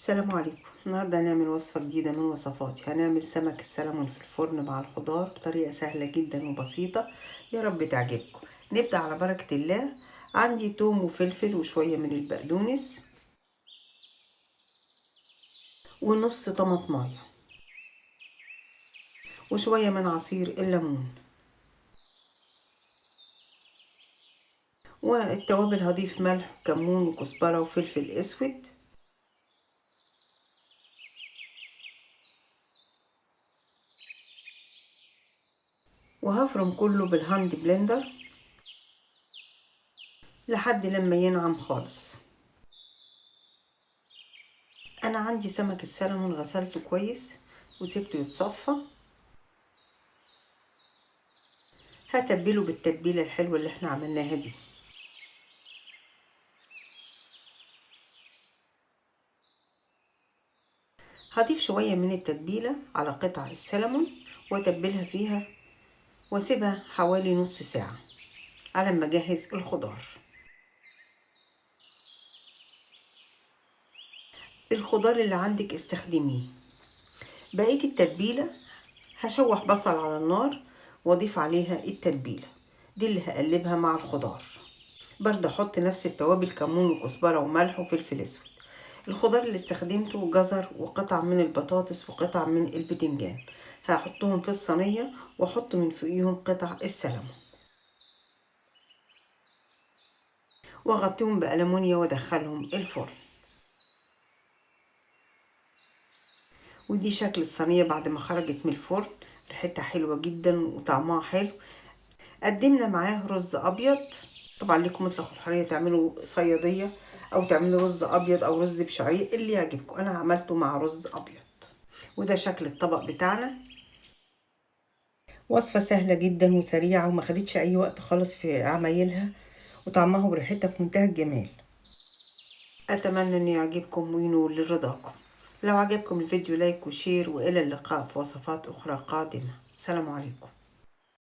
السلام عليكم. النهارده هنعمل وصفة جديدة من وصفاتي. هنعمل سمك السلمون في الفرن مع الخضار بطريقة سهلة جدا وبسيطة، يا رب تعجبكم. نبدأ على بركة الله. عندي توم وفلفل وشوية من البقدونس ونص طماطماية وشوية من عصير الليمون، والتوابل هضيف ملح وكمون وكزبرة وفلفل اسود. وهفرم كله بال hand blender لحد لما ينعم خالص. انا عندي سمك السلمون غسلته كويس وسبته يتصفى. هتبله بالتتبيله الحلوة اللي احنا عملناها دي. هضيف شوية من التتبيله على قطع السلمون واتبلها فيها واسيبها حوالي نص ساعة على ما اجهز الخضار. الخضار اللي عندك استخدميه. بقية التتبيله هشوح بصل على النار واضيف عليها التتبيله دي اللي هقلبها مع الخضار. برضه احط نفس التوابل، كمون وكزبره وملح وفلفل اسود. الخضار اللي استخدمته جزر وقطع من البطاطس وقطع من البتنجان، هحطهم في الصينية واحط من فوقيهم قطع السلمون واغطيهم بألمونيا وادخلهم الفرن. ودي شكل الصينية بعد ما خرجت من الفرن، ريحتها حلوة جدا وطعمها حلو. قدمنا معاه رز ابيض. طبعا لكم مطلق الحرية تعملوا صياديه او تعملوا رز ابيض او رز بشعريه، اللي يعجبكم. انا عملته مع رز ابيض. وده شكل الطبق بتاعنا. وصفه سهلة جدا وسريعة وما خدتش اي وقت خالص في عمايلها، وطعمها وريحتها في منتهى الجمال. اتمنى ان يعجبكم وينول رضاكم. لو عجبكم الفيديو like و share، والى اللقاء في وصفات اخرى قادمة. سلام عليكم.